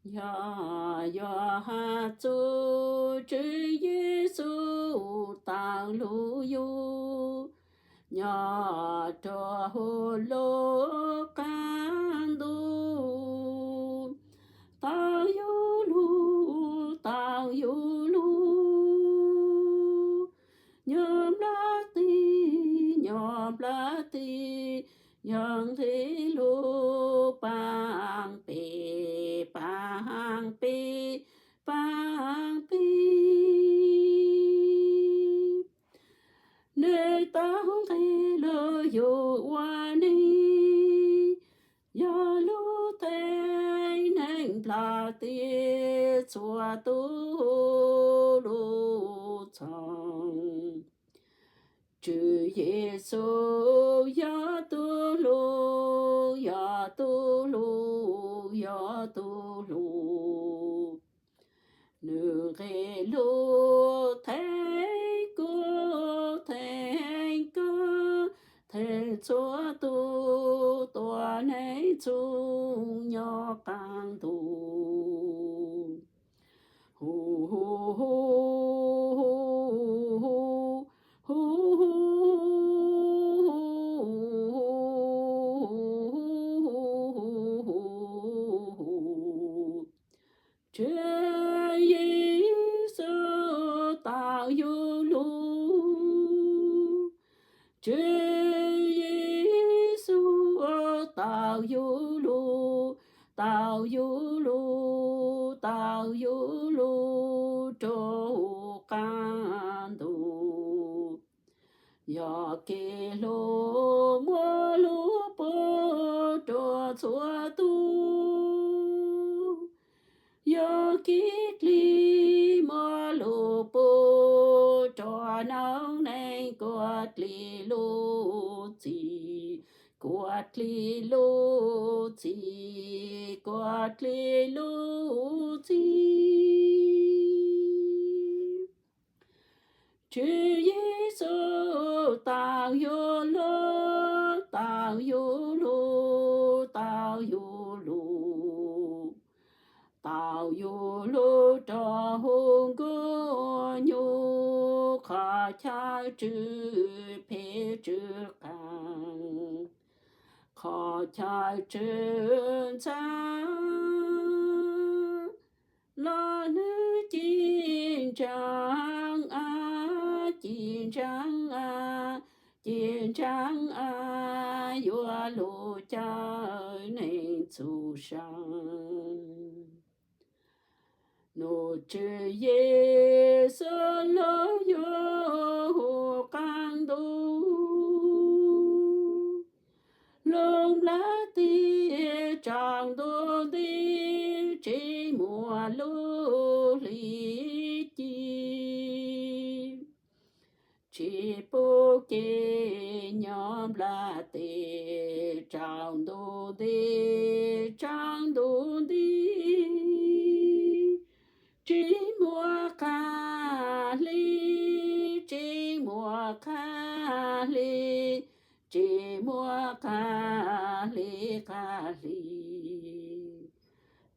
Yog yuav has txug Tswv Yexus tau lug yug nyob rua huv lub qaab ntuj, tau yug lug, tau yug lug, nyob nplaj teb, nyob nplaj teb, yog nqe lug paab peb, paab peb, paab peb. Nwg tau nqe lug yug ua neeg, yog lub teeb neeg nplaj teb txhua tug lub txheej. Tswv Yexus yog tug lug, yog tug lug, yog tug lug. Nwg nqe lug theej kuv, theej koj, theej txhua tug tuab neeg txug nyob qaab ntuj. Hu, hu, hu, Tswv Yexus tau yug lug, Tswv Yexus tau yug lug, tau yug lug, tau yug lug rua huv qaab ntuj. Yog kev hlub muaj lug puag rua txhua tug, yog kev dlim muaj lug puag rua noob neej kuas dlim lub txim, kuas dlim lub txim, kuas dlim lub txim. Tswv Yexus tau yug lug, tau yug lug, tau yug lug, tau yug lug rua huv nkuaj nyuj, qhov chaw tsw phem tsw qaag, qhov chaw tsw ntxhab, los nwg ci ntsaag a, ci ntsaag a, ci ntsaag a, yuav lug caw neeg txug saa. Nub Tswv Yexus lug yug huv qaab ntuj, lug nplaj teb tsaus ntuj nti, tsi muaj lub hli ci, tsi pub kev nyob nplaj teb tsaus ntuj nti, tsaus ntuj nti, tsi muaj qab hli, tsi muaj qab hli, tsi muaj qab hli, qab hli.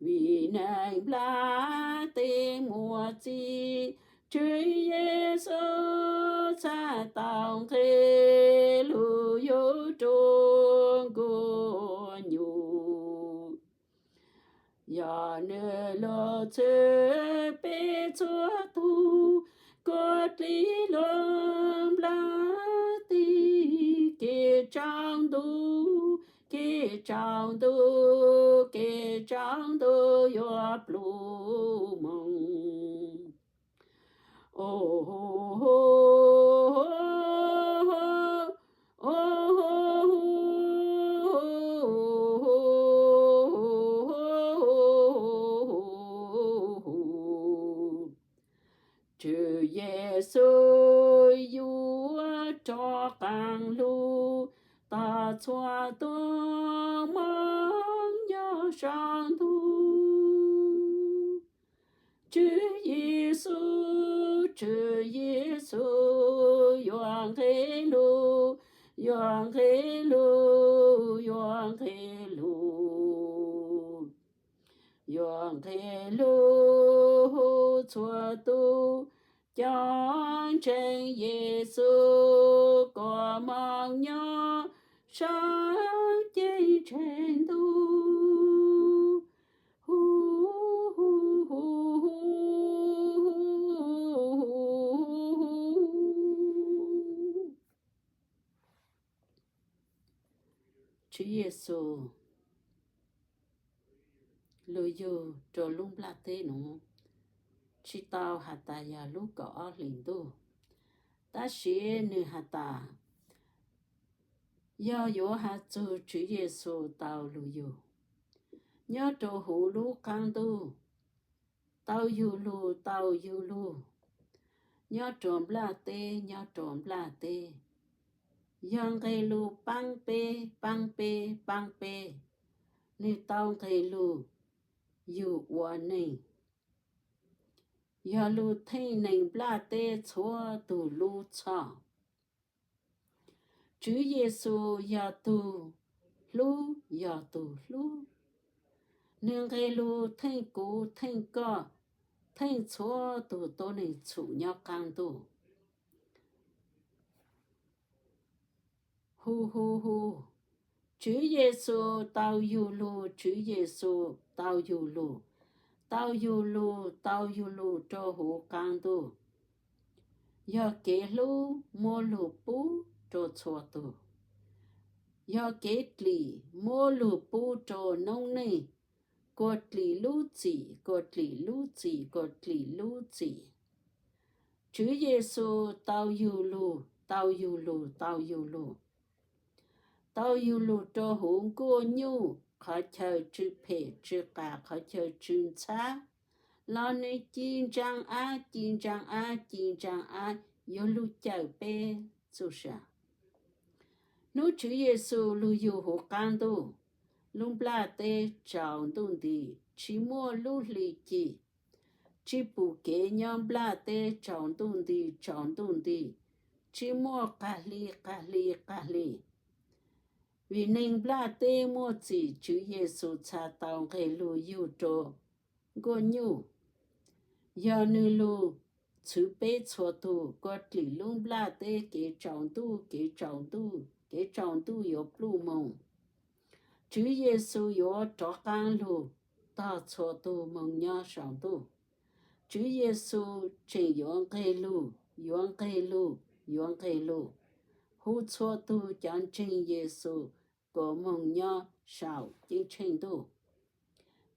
Vim neeg nplaj teb muaj txim, Tswv Yexus txhaj tau nqe lug yug rua nkuaj nyuj. Yog nwg lug txhwm peb txhua tug, kuas dlim lub nplaj teb kev tsaus ntuj, kev tsaus ntuj, kev tsaus ntuj yuav ploj moog. Tswv Yexus yuav rov qaab lug tog txhua tug Moob nyob saum ntuj. Tswv Yexus, Tswv Yexus, yuav nqe lug, yuav nqe lug, yuav nqe lug, yuav nqe lug hu txhua tug cov ntseeg Yexus kom moog nyob saab ceeb tsheej ntuj. Hu, hu, hu, hu, hu, hu. Tswv Yexus lug yug rua lub nplaj teb nuav tsi tau has tas yog lub kaum ob hlis ntuj, tab sis nwg has tas yog yuav has txug Tswv Yexus tau lug yug nyob rua huv lub qaab ntuj, tau yug lug, tau yug lug nyob rua nplaj teb, nyob rua nplaj teb, yog nqe lug paab peb, paab peb, paab peb. Nwg tau nqe lug yug ua neeg, yog lug theej neeg nplaj teb txhua tug lub txhoj. Tswv Yexus yog tug hlub, yog tug hlub. Nwg nqe lug theej kuv, theej koj, theej txhua tug tuab neeg txhum nyob qaab ntuj. Hu, hu, hu. Tswv Yexus tau yug lug, Tswv Yexus tau yug lug, tau yug lug, tau yug lug rua huv qaab ntuj. Yog kev hlub muab lug pub rua txhua tug, yog kev dlim muab lug pub rua noob neej, kua dlim lub txim, kua dlim lub txim, kua dlim lub txim. Tswv Yexus tau yug lug, tau yug lug, tau yug lug, tau yug lug rua huv nkuaj nyuj, qhov chaw tsw phem tsw qas, qhov chaw tsw ntxhab, los nwg ci ntsaa ab, ci ntsaa ab, ci ntsaa ab yuav lug cawm peb txuj sa. Hnub Tswv Yexus lug yug huv qaab ntuj, lub nplaj teb tsaus ntuj nti, tsi muaj lub hli ci, tsi pum kev nyob nplaj teb tsaus ntuj nti, tsaus ntuj nti, tsi muaj qag hli, qag hli, qag hli. Vim neeg nplaj teb muaj txim, Tswv Yexus txha tau nqe lug yug rua nkuaj nyuj. Yog nwg lug txhwv peb txhua tug, kua dlim lub nplaj teb kev tsaus ntuj, kev tsaus ntuj, kev tsaus ntuj yuav pluj moog. Tswv Yexus yuav rov qaab lug tog txhua tug moog nyob saum ntuj. Tswv Yexus tseem yuav nqe lug, yuav nqe lug, yuav nqe lug, hu txhua tug cov ntseeg Yexus kom moog nyob saum ceeb tsheej ntuj.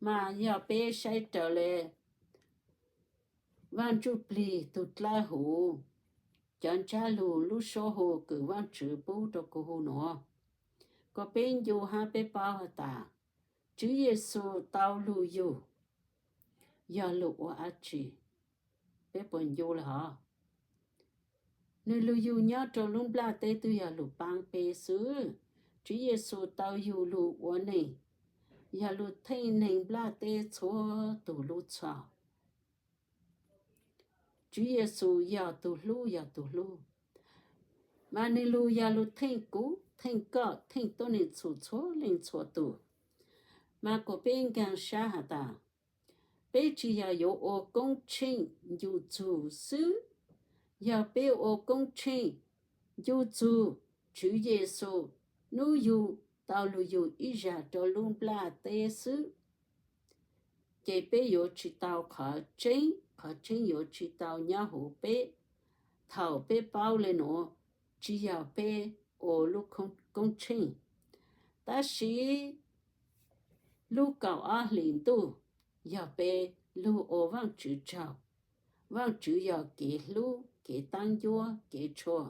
Mas yog peb saib raws le Vaaj Ntsuj Plig tug dlawb huv, cov ntsab lug lub suab hu kws Vaajtswv pub rua kuv hu nuav, kom peb ncu hab peb paub has tas Tswv Yexus tau lug yug yog lug ua dlaab tsi? Peb puas ncu le hov? Nwg lug yug nyob rua lub nplaj teb tub yog lug paab peb xwb. Tswv Yexus tau yug lug ua neeg, yog lug theej neeg nplaj teb txhua tug lub txhoj. Tswv Yexus yog tug hlub, yog tug hlub. Mas nwg lug yog lug theej kuv, theej koj, theej tuab neeg txhum txhua leej txhua tug. Mas kuas peb nkaag sab has tas, peb tsi yog yuav ua koob tsheej ncu txug xwb. Yog peb ua koob tsheej ncu txug Tswv Yexus nub yug tau lug yug ib zag rua lub nplaj teb xwb, ces peb yuav tsi tau qhov tseeb, qhov tseeb yuav tsi tau nyob huv peb. Thaum peb paub le nuav, tsi yog peb ua lub koob tsheej, tab sis lub kaum ob hlis ntuj yog peb lug ua Vaajtswv tsaug. Vaajtswv yog kev hlub, kev taab ncuab, kev tshua.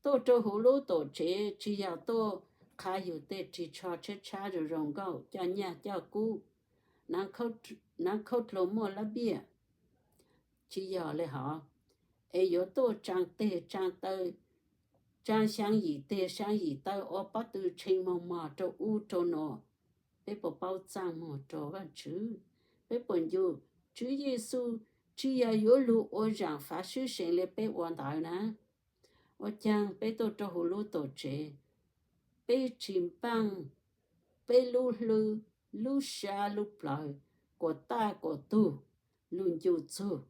Tuaj rua huv lub tuam tsev tsi yog tuaj qha yug tej rig tsho tshab tshab zoo zoo nkauj, coj nyaj coj kub, naav khaub dluag muaj lab npiaj, tsi yog le hov. Es yuav tuaj tsaa teg tsaa taw, tsaa xyaa yim teg xyaa yim taw, ua pob tw tshee moog mog rua ub rua nuav. Peb puas paub txaaj muag rua Vaajtswv? Peb puas ncu? Tswv Yexus tsi yog yuav lug ua zaam fav swb seev le peb ua ntawd na. Ua caag peb tuaj rua huv lub tuam tsev, peb tsi npaaj peb lub hlwb, lub sab lub plawv, kuas taj kuas tug, lug ncu txug,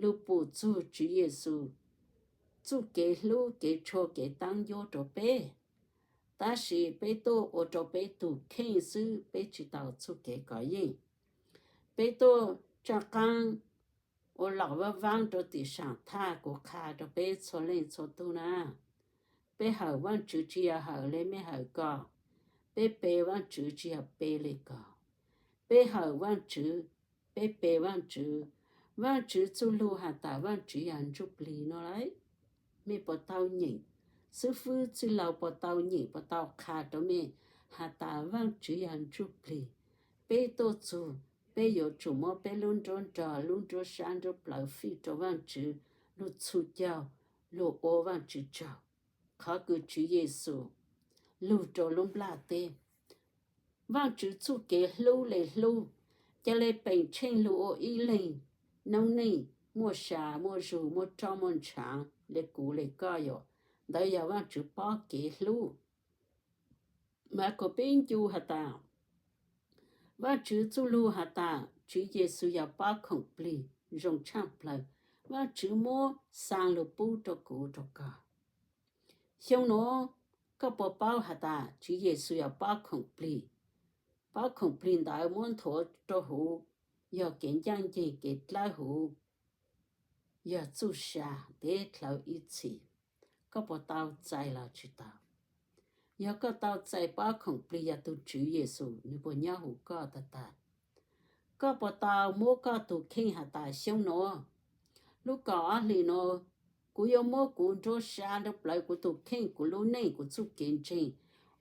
lug pum txug Tswv Yexus txuj kev hlub kev tshua kev taab ncuab rua peb. Tab sis peb tuaj ua rua peb tug kheej xwb, peb tsi tau txuj kev kov yeej. Peb tuaj tsaaj qaab ua lom vaab vaab rua tim saam thaj kuv qha rua peb txhua leej txhua tug na. Peb hawm Vaajtswv tsi yog hawm le mej hawm ko. Peb pe Vaajtswv tsi yog pe le ko. Peb hawm Vaajtswv, peb pe Vaajtswv. Vaajtswv txuj lug has tas Vaajtswv yog ntsuj plig nua lawm. Mej puas tau nyeem, xwb fwb txwj laug puas tau nyeem puas tau qha rua mej has tas Vaajtswv yog ntsuj plig? Peb tuaj txug, peb yuav tsum muab peb lub nruab nrog lub nruab sab nruab plawv fij rua Vaajtswv lug txhus caug, lug ua Vaajtswv tsaug. Qhov kws Tswv Yexus lug rua lub nplaj teb, Vaajtswv txuj kev hlub le hlub, ca le peem tsheej lug ua ib leeg noob neej muaj sa muaj zug muaj roj muaj ntshaav le kuv le koj yuav. Ntawd yog Vaajtswv pob kev hlub. Mas kuas peb ncu has tas, Vaajtswv txuj lug has tas Tswv Yexus yog pob khoom plig zoo tshaaj plawg. Vaajtswv muab xaa lug pub rua kuv rua koj. Xyoo nuav, koj puas paub has tas Tswv Yexus yog pob khoom plig? Pob khoom plig ntawd muab nthuav rua huv, yog kev ncaaj nceeg kev dlawb huv, yog txuj sa deb dlhawv ib txhis. Koj puas tau txais los tsi tau? Yog koj tau txais pob khoom plig yog tug Tswv Yexus, nwg puas nyob huv koj tag tag? Koj puas tau muab koj tug kheej has tas xyoo nuav, lub kaum ob hlis nuav, kuv yuav muab kuv nruab sab nruab plawv kuv tug kheej kuv lub neej kuv txuj kev ntseeg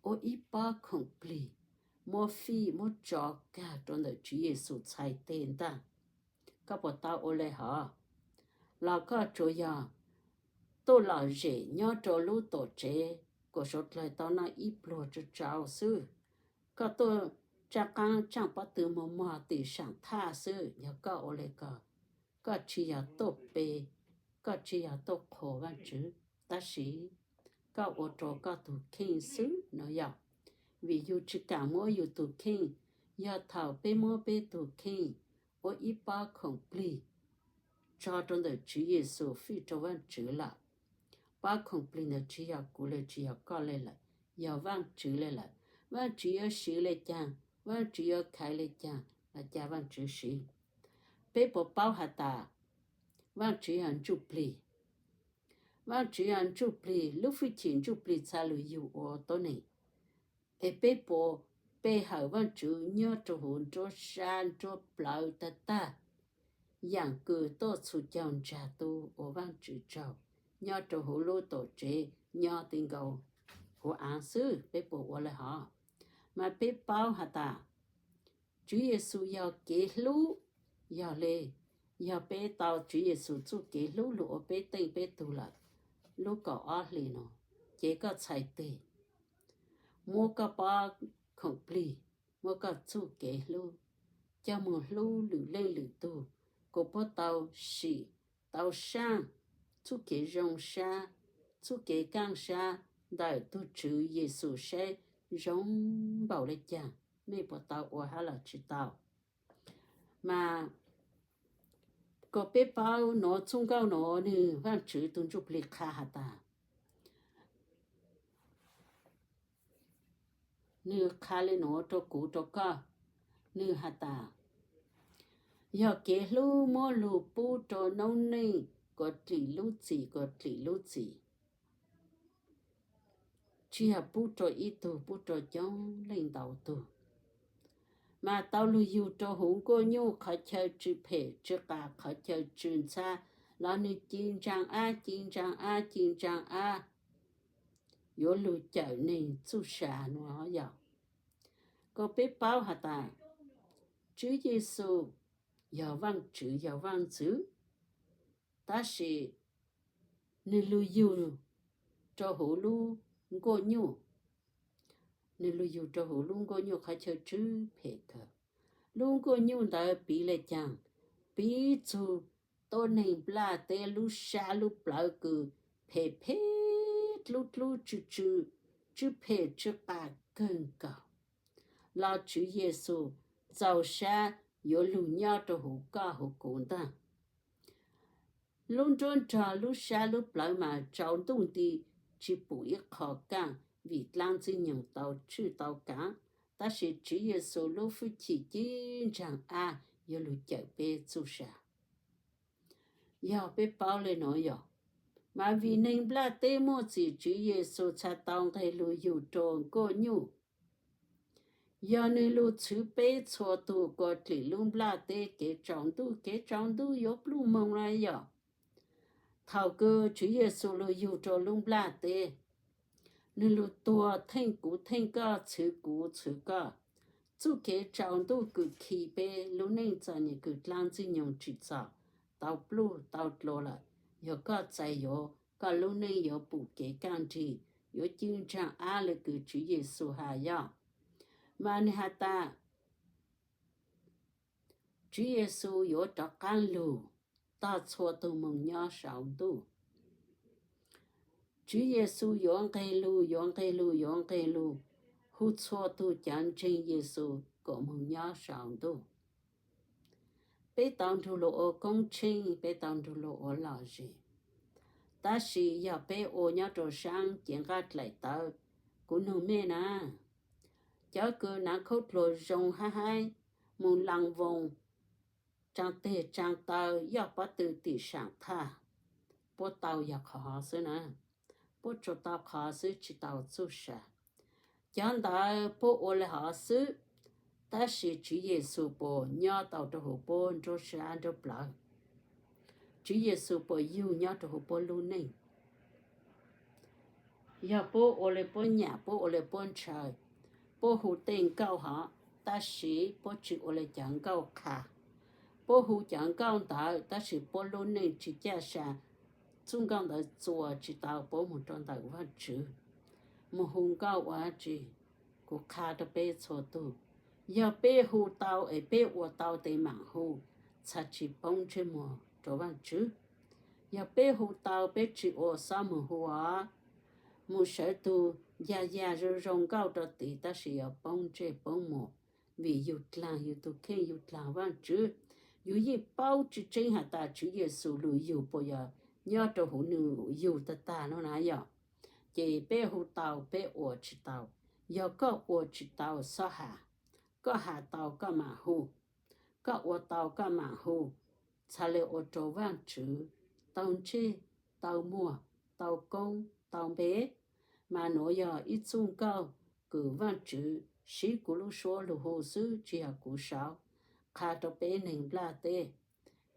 ua ib pob khoom plig, muab fij muab tso kag rua ntawm Tswv Yexus txhais teg ntaag. Koj puas tau ua le hov? Los koj tsuas yog tuaj lom zem nyob rua lub tuam tsev kuas suav dlawg tau noj ib pluag tsau tsau xwb. Koj tuaj tsaaj qaab tsaaj pob tw mog mog tim saam thaj xwb, yog koj ua le ko, koj tsi yog tuaj pe, koj tsi yog tuaj qhuas Vaajtswv, tab sis koj ua rua koj tug kheej xwb no yog. Vim yug tsi kaam muab yug tug kheej, yog thaum peb muab peb tug kheej ua ib pob khoom plig tso rua ntawm Tswv Yexus fij rua Vaajtswv lawm, pob khoom plig ntawd tsi yog kuv le tsi yog koj le lawm, yog Vaajtswv le lawm. Vaajtswv yuav siv le caag, Vaajtswv yuav khaiv le caag los ca Vaajtswv siv. Peb puas paub has tas Vaajtswv yog ntsuj plig? Vaajtswv yog ntsuj plig, lub hwj chim ntsuj plig txha lug yug ua tuab neeg. Es peb puas pe hawm Vaajtswv nyob rua huv nruab sab nruab plawv tag tag, yaam kws tuaj txhus caug ntsaag tu ua Vaajtswv tsaug nyob rua huv lub tuam tsev nyob ti nkaus huv aav xwb, peb puas ua le hov? Mas peb paub has tas Tswv Yexus yog kev hlub, yog le, yog peb tau Tswv Yexus txuj kev hlub lug ua peb teej peb tug lawm, lub kaum ob hlis nuav, ces koj txhais teg, muab koj pob khoom plig, muab koj txuj kev hlub, coj moog hlub lwm leej lwm tug, kuas puab tau sim, tau saaj txuj kev zoo sab, txuj kev kaaj sab ntawm tug Tswv Yexus saib zoo npaum le caag. Mej puas tau ua hab los tsi tau? Mas kuas peb paub nuav txuj nkauj nuav nwg Vaajtswv tug ntsuj plig qha has tas, nwg qha le nuav rua kuv rua koj, nwg has tas, yog kev hlub muab lug pub rua noob neej kuas dlim lub txim kuas dlim lub txim, tsi yog pub rua ib tug, pub rua coob leej ntau tug. Mas tau lug yug rua huv nkuaj nyuj qhov chaw tsw phem tsw qas qhov chaw tsw ntxhab, los nwg ci ntsaa ab ci ntsaa ab ci ntsaa ab, yuav lug cawm neeg txuj sa nuav yog. Kuas peb paub has tas, Tswv Yexus yog Vaajtswv yog Vaaj Ntxwv, tab sis nwg lug yug rua huv lub nkuaj nyuj, nwg lug yug rua huv lub nkuaj nyuj qhov chaw tsw phem kawg. Lub nkuaj nyuj ntawd piv le caag? Piv txug tuab neeg nplaj teb lub sab lub plawv kws phem phem dlub dlub tsw tsw, tsw phem tsw qas kawg nkaus. Los Tswv Yexus txaus sab yuav lug nyob rau huv koj huv kuv ntag. Lub nruab nrog lub sab lub plawv mas tsaus ntuj nti, tsis pum ib qho kaaj vim dlaab ntxwg nyoog tau tswj tau kaav, tab sis Tswv Yexus lub hwj chim cib ntsaag ab yuav lug cawm peb txuj sa. Yog peb paub le nuav yog, mas vim neeg nplaj teb muaj txim Tswv Yexus txhad tau nqeg lug yug rua nkuaj nyuj. Yog nwg lug txhwv peb txhua tug kua dlim lub nplaj teb kev tsaus ntuj, kev tsaus ntuj yuav pluj moog na yog. Thaus kws Tswv Yexus lug yug rua lub nplaj teb, nwg lug tuag theej kuv theej koj, txhwv kuv txhwv koj. Txuj kev tsaus ntuj kws khi peb lub neej txom nyem kws dlaab ntxwg nyoog tsim txom tau pluj tau dlua lawm, yog koj txais yuav, koj lub neej yuav pum kev kaaj nrig, yuav cib ntsaag ab le kws Tswv Yexus has yog. Mas nwg has tas, Tswv Yexus yuav rov qaab lug tog txhua tug moog nyob saum ntuj. Tswv Yexus yuav nqeg lug, yuav nqeg lug, yuav nqeg lug, hu txhua tug cov ntseeg Yexus kom moog nyob saum ntuj. Peb tau nrug luag ua koob tsheej, peb tau nrug luag ua lom zem, tab sis yog peb ua nyob rua saab cev nqaj dlaim tawv, kuv nug mej na, cov kws naav khaub dluag zoo hab haib, moog laa voos, tsaa teg tsaa taw, yoj pob tw tim saam thaj, puab tau yog qhov xwb na. Puab tsuas tau qhov xwb, tsis tau txuj sa. Cov ntawd puab ua le hov xwb, tab sis Tswv Yexus puas nyob tau rau huv puab nruab sab nruab plawv? Tswv Yexus puas yug nyob rau huv puab lub neej? Yog puab ua le puab nyam, puab ua le puab ntshaw, puab hu tej nkauj hov, tab sis puab tsis ua le cov nkauj qha. Puab hu cov nkauj ntawd, tab sis puab lub neej tsis caj sa, txuj nkauj ntawd txuas tsis tau puab moog rua ntawm Vaajtswv, moog hu nkauj ua dlaab tsi? Kuv qha rua peb txhua tug, yog peb hu tau es peb ua tau tes maam hu, txhad tsis poob ntsej muag rua Vaajtswv. Yog peb hu tau peb tsis ua, xob moog hu os, moog sawv tug yag yag zoo zoo nkauj rua tid, tab sis yuav poob ntsej poob muag, vim yug dlaag yug tug kheej, yug dlaag Vaajtswv. Yug yeej paub tsi tseeb has tas Tswv Yexus lug yug puas yog nyob rua huv nwg yug tag tag nuav na yog. Ces peb hu tau peb ua tsis tau. Yog koj ua tsis tau xob has, koj has tau koj maam hu, koj ua tau koj maam hu, txhad le ua rua Vaajtswv tau ntsej, tau muag, tau koob, tau npe. Mas nuav yog ib txuj nkauj kws Vaajtswv sib kuv lub suab lug hu xwb, tsis yog kuv sau. Qha rua peb neeg nplaj teb,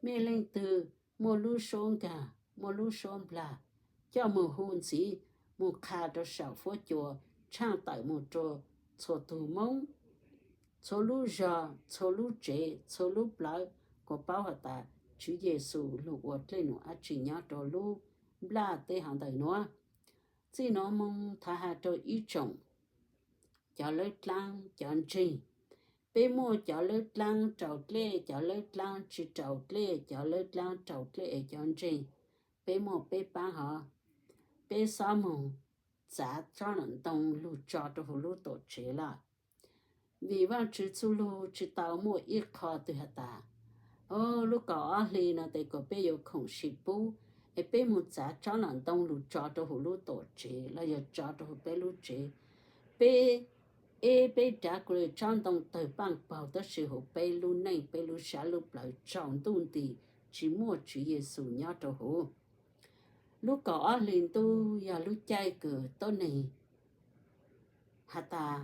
mej leej twg muaj lub suab nkaag, muaj lub suab nplaag, coj moog hu ntxiv, moog qha rua saum fuab cua, tshaaj tawm moog rua txhua tug Moob, txhua lub zog, txhua lub tsev, txhua lub plawv, kuas paub has tas Tswv Yexus lug ua dlej num dab tsi nyob rua lub nplaj teb hov ntawm nuav. Txij nuav moog thav has rua ib tsoom cov lawb dlaab cov ntseeg. Peb muaj cov lawb dlaab raus dlej, cov lawb dlaab tsi raus dlej, cov lawb dlaab raus dlej es cov ntseeg. Peb muaj peb paab hov, peb xob moog txav tsob nram ntoo lug tso rua huv lub tuam tsev lawm. Vim Vaajtswv txuj lug tsi tau muaj ib qho twg has tas, o, lub kaum ob hli nuav tes kuas peb yuav khoom sib pub, es peb moog txav tsob nram ntoo lug tso rua huv lub tuam tsev los yog tso rua huv peb lub tsev. Peb eb peb dav kuas le tsob ntoo tawg paaj paug, tab sis huv peb lub neej, peb lub sab lub plawv tsaus ntuj nti, tsi muaj Tswv Yexus nyob rua huv. Lub kaum ob hli ntuj yog lub caij kws tuab neeg has tas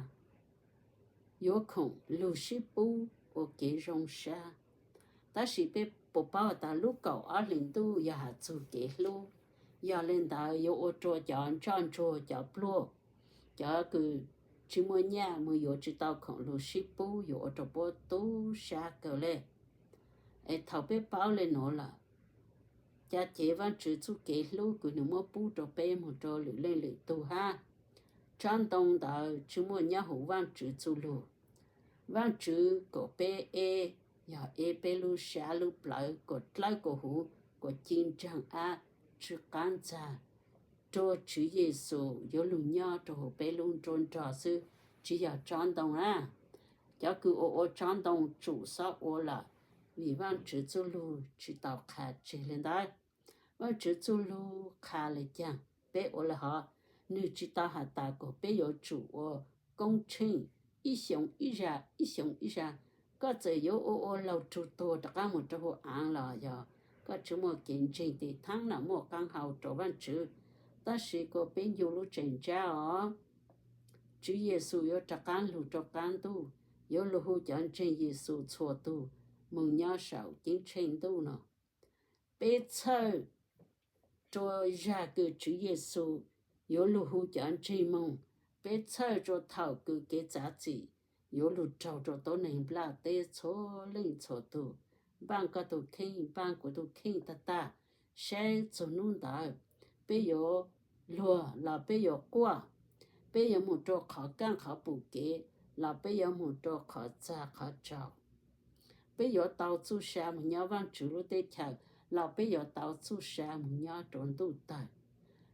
yuav khoom lug sib pub ua kev zoo sab. Tab sis peb puas paub has tas lub kaum ob hli ntuj yog has txug kev hlub, yog le ntawd yuav ua rua cov ntsoj ntsuag, cov pluag, cov kws tsi muaj nyaj moog yuav tsi tau khoom lug sib pub, yuav ua rua puab tub sab kawg le. Es thaus peb paub le nuav lawm, ca cev Vaajtswv txuj kev hlub kws nwg muab pub rua peb moog rua lwm leej lwm tug hab. Tsob ntoo ntawd tsi muaj nyob huv Vaajtswv txuj lug. Vaajtswv kuas peb eb, yog eb peb lub sab lub plawv, kuas dlawb kuas huv, kuas ci ntsaag ab, tsw qaab ntxag rua Tswv Yexus yuav lug nyob rua huv peb lub nruab nrog xwb, tsi yog tsob ntoo na. Cov kws ua ua tsob ntoo tsum xob ua lawm, vim Vaajtswv txuj lug tsis tau qha tseg le ntawd. Vaajtswv txuj lug qha le caag, peb ua le hov, nwg tsis tau has tas kuas peb yuav tsum ua koob tsheej ib xyoo ib zag, ib xyoo ib zag. Koj txawm yuav ua ua laug rug tuag rov qaab moog rua huv aav los yog koj tsi muaj kev ntseeg tes thaab los muaj qaab hau rua Vaajtswv. Tab sis kuas peb ncu lub tseem ntsab os, Tswv Yexus yuav rov qaab lug rua qaab ntuj, yuav lug hu cov ntseeg Yexus txhua tug moog nyob saum ceeb tsheej ntuj no. Peb txhawj rua zag kws Tswv Yexus yuav lug hu cov ntseeg moog. Peb txhawj rua thaum kws kev txav txim yuav lug raug rua tuab neeg nplaj teb txhua leej txhua tug. Npaaj koj tug kheej, npaaj kuv tug kheej tag tag, saib txug nub ntawd peb yuav luag los peb yuav quaj, peb yuav moog rua qhov kaaj qhov pum kev los peb yuav moog rua qhov txag qhov tsaus. Peb yuav tau txuj sa moog nyob Vaajtswv lub teb chaws los peb yuav tau txuj sa moog nyob rua ntuj tawg.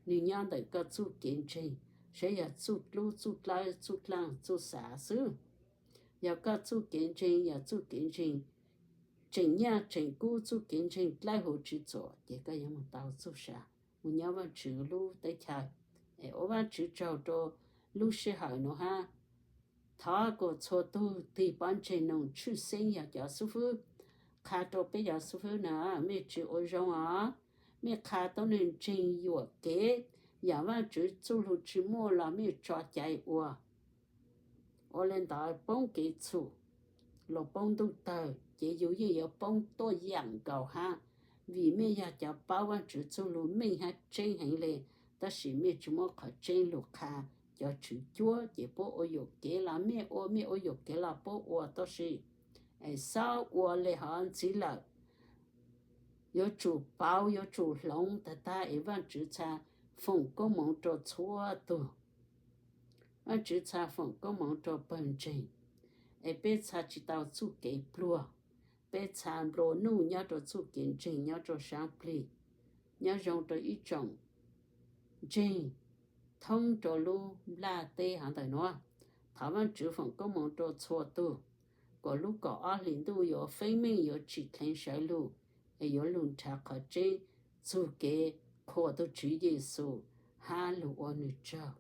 Nwg nyob ntawm koj txuj kev ntseeg, saib yog txuj dlub txuj dlawb txuj dlaaj txuj xav xwb. Yog koj txuj kev ntseeg yog txuj kev ntseeg tseem nyaj tseem kub, txuj kev ntseeg dlawb huv tsi txuam, ces koj yuav moog tau txuj sa moog nyob Vaajtswv lub teb chaws. Es ua Vaajtswv tsaug rua lub sij hawm nuav hab. Thov kuas txhua tug tig pob ntseg noog tshwj xeeb yog cov xub fwb. Qha rua peb cov xub fwb na, mej tsi ua zoo os. Mej qha tuab neeg ntseeg yuam kev, yaam Vaajtswv txuj lug tsi muaj los mej tso cai ua. Ua le ntawd poob kev txhum, luas poob ntuj tawg, ces yug yeej yuav poob tuaj yaam nkaus hab. Vim mej yog cov paub Vaajtswv txuj lug meej hab tseeb heev le, tab sis mej tsi muab qhov tseeb lug qha cov tswv cuab, ces puab ua yuam kev los mej ua, mej ua yuam kev los puab ua, tab sis es xob ua le hov ntxiv lawm. Yuav tsum pauv, yuav tsum hloov tag tag es Vaajtswv txha foom koob moov rua txhua tug. Vaajtswv txha foom koob moov rua pawg ntseeg, es peb txha tsi tau txuj kev pluag, peb txha nplua nuj nyob rua txuj kev ntseeg nyob rua saab plig, nyob zoo rua ib tsoom ntseeg thoob rua lub nplaj teb hov ntawm nuav. Thov Vaajtswv foom koob moov rua txhua tug, kuas lub kaum ob hlis ntuj yuav feeb meej, yuav tsim dheev sawv lug, es yuav lug nrhav qhov tseeb txug kev qhuas tug Tswv Yexus hab lug ua nwg tsaug.